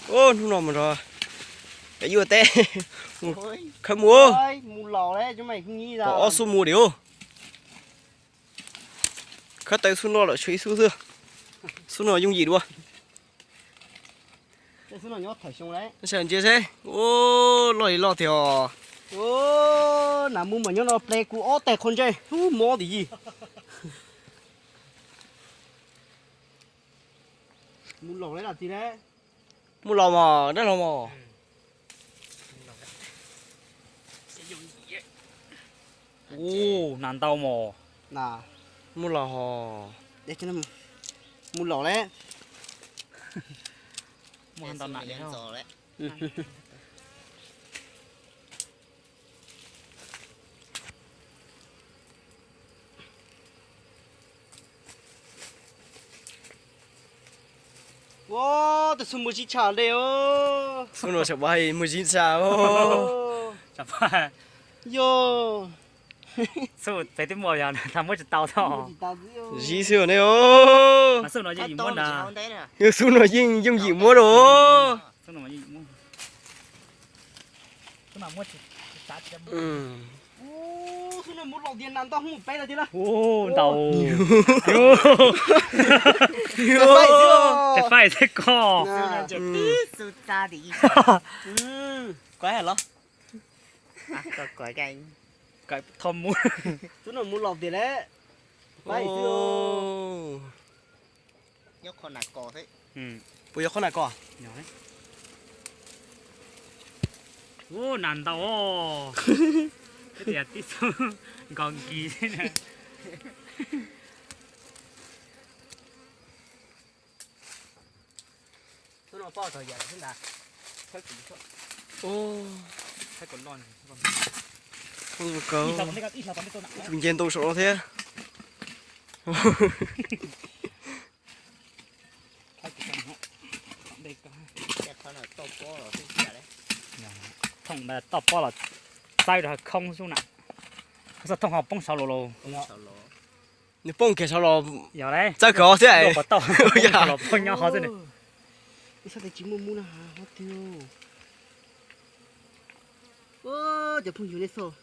Ub, hnub no mus nrog cov yuj teb, khawb mus, pom ob xub mus li ub. Khawb tau xub no lawm tshuav ib xub xwb. Xub no yooj yim dua. Ntsia seb, ub, loj li loj tiag os. Nas mus mas nyob no ple kuv ob teg qhov ntsej, ub, mob tim yig. Mus los mas dab laug mas. Ub, nas ntau mas. Mus los hos. Mus los lawm. Mus ntau nas li. Ua, tus xub mus zib tshaj li os. Xub no tseem pom hais mus zib tshaj os. Yog. Xub pem twb muaj yog tag muab tsis tau tho. Zib xwb ne os. Xub no yeej yooj yim muab rau. Ntau. Tsis faib thiab ko. Tho mus. Xub no mus los tiag lawm. Faib xwb. Nyob qhov nas kos xwb. Puas yog qhov nas kos? Ub, nas ntau. Twb tias tib xub nkos nkis xwb na. Tus nce ntau saum no thiab. Thooj toj pob los txawb rau khoob xwb na. Xov thooj ho poob saud los los. Nws poob kiag saud los. Yog txawb kiag xwb. Poob nyob ho xwb. Ib sab tes tsis muaj mus na, hov twg. Cov phooj ywg nej xauj,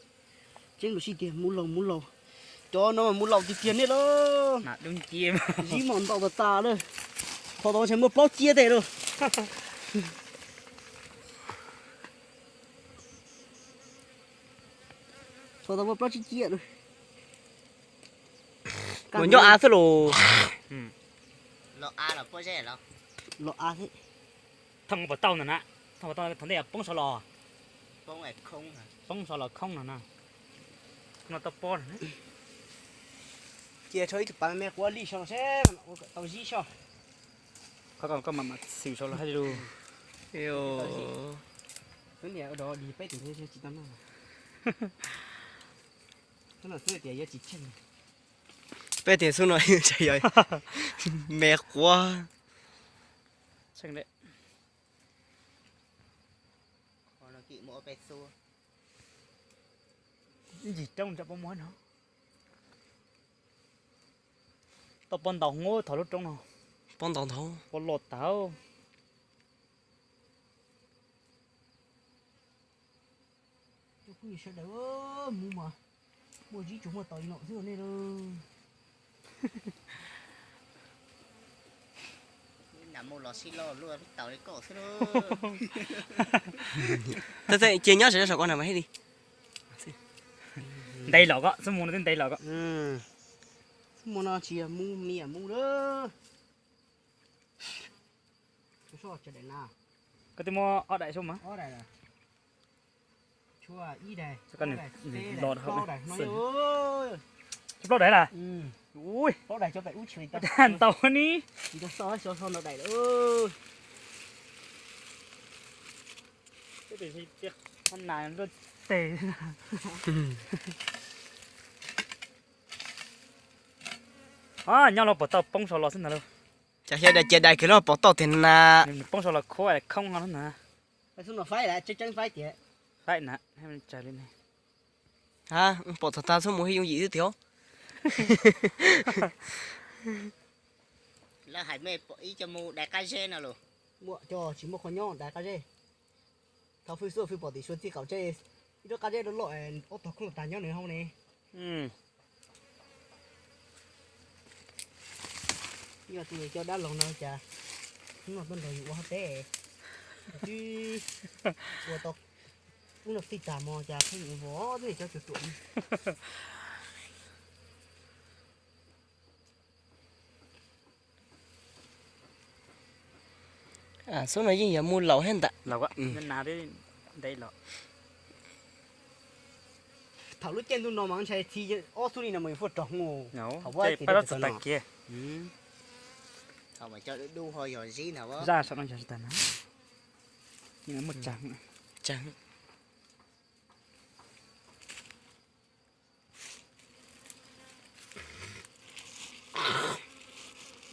tseeb lus sib tiag, mus laus mus laus. Cov no mas mus laus tiag tiag nej lauj. Zib mos ntau tas tas lawm. Qhov tod ntshe muaj plaub ciab tej lauj. Qhov tod muaj plaub tsib ciab lauj. Mus nyob av xwb los. Los av xwb. Thooj puas tau ntawm na, thooj puas tau thaum ntej poob saud los. Poob saud los khoob no na. No tau pob. Cia rau ib tug pas me me quav lij saud los seb ua kom tau zib soj. Qhov ko koj mam mam xwm saud los hais lus. Tus niam ua dog dig peb tus ntawd tsis tau noj. Xub no xwb tias yuav tsis tsheej. Peb tias xub no yog me quav. Ncig roob tso peb muab no. Tau pob ntau ua thaum lub roob no. Pob ntau ntau. Pob loj tag. Phooj ywg sawv daws, mus mas muaj zib tsuas muaj taus li no xwb nej lauj. Mus los sib loj luaj taus li koj xwb lauj. Ces nyob saum ko na mas thiaj li ntev los ko, xub mus no twb ntev los ko. Xub mus no tsis yog mus me mus lawm. Koj twb muab ob daim xub mas. Plaub daim las. Ntau ni. Nyob los pom tau poob saud los xwb ntag lauj. Cas xyov dais cia dais kiag los pom tau tiag na. Poob saud los khoob khoob no na. Faib na, tsawg li ne. Pom tag tag xub mus thiaj yooj yim xwb tiag. Lawv hais mej pom ib co mus dais qab zeb no los. Muaj cov tsis muaj qhov nyob dai qab zeb. Thaum fwj xub fwj pom tim suav txij qaum tsev, ib lub qab zeb loj loj, ob tog khoob los tag nyob nws hauv ne. Yog tus cov dab laug no cas hnub no tuaj nrog yus ua hauv teb, twb ua tau ub no txij tas mog cas pheej mus vov tej cov cuam ruam. Xub no yeej yuav mus laus thiab ntag. Thaum lub caij ntuj no mas ntshai txhi ob xub li no mas yus fuaj rog mus. Thaum pab txog tag kiag. Thaum mas cov dub dub ho yog zib ntag. Zaj saum no yog tsis tag na. Muaj tsag.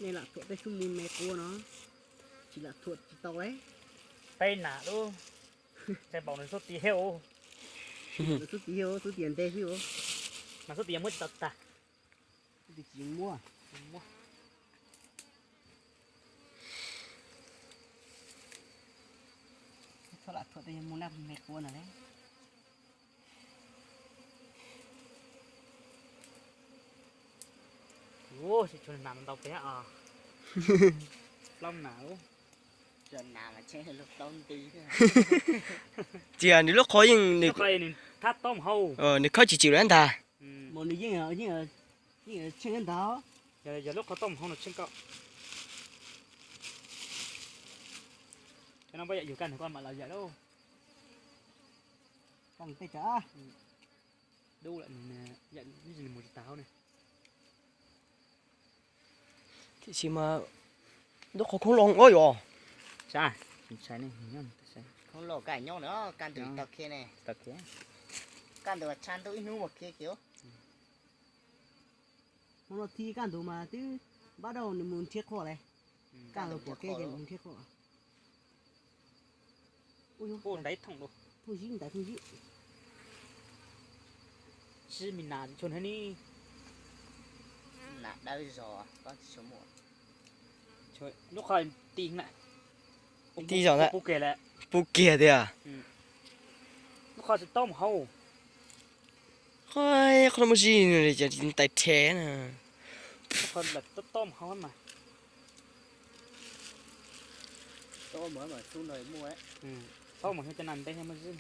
Nej lam thuam tej xub mus me quav no, tsis lam thuam tsis tau li. Peb nas lub, ntshe npaum nws xub ti thiab. Xub ti thiab, xub ti ntev xwb. Mas xub ti muab tsis tau tag. Xub ti tsis muab. Txhob lam thuam tej mus naj me quav no li. Ua, tsis tshua nas ntau peb os. Plaub nas. Txias nws lub qhov yeej, nws thab tob mus hauv, nws khawb tsis tsim lawm ntag. Mas nws yeej, yeej tsheej ntag. Yog lub qhov tob mus hauv no tsheej koj. Cov no pab yam yug kaj nws koj mam los yam lauj. Kaj tej tsa. Dub lawm, mus tsis tag hauv ne. Tiam sis mas lub qhov khoob loj os yom. Khoob loj kaj nyob na, kaj ntug tau khiav ne. Kaj ntug tshav ntuj ib hnub mus khiav kiag. Hmo no txhij kaj ntug mas twb npaj rau nws mus nrhiav qhua lawm. Kaj ntug pom kev ces nws mus nrhiav qhua. Thooj zib ntawd, thooj zib. Tsib me nas tshua na ni. Nas dawb zog, lub qhov ti na. Ti zog ntag. Pub kiag tiag. Lub qhov tsis tob mus hauv. Qhov no muaj zib tais rhe na. Tob mus hauv mas xub no muaj. Tob mus hauv cov nas ntev muaj zib.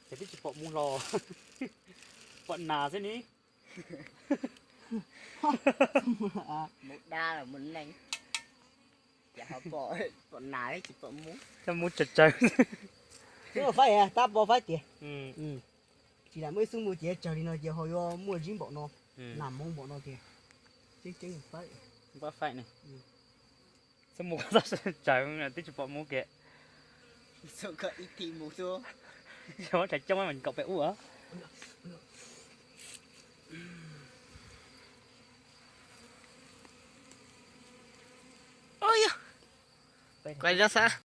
Ces twb tsis pom mus los, pom nas xwb ni. Mus dab los mus neeg, ces ho pom, pom nas tsis pom mus. Coj mus tsawg tsawg. Xub faib, tab pov faib tias tsis lam muaj ib xub mus ces tsawg li no ces ho yuav muaj zib npaum no, nas hmoov npaum no tias. Tseeb tseeb faib. Npab faib ne. Xub mus ko txog tsawg twb tsis pom mus kiag. Xub ko ib thim mus xwb. Xub tshav coob mas kaum peb ub. Kuv li no xav.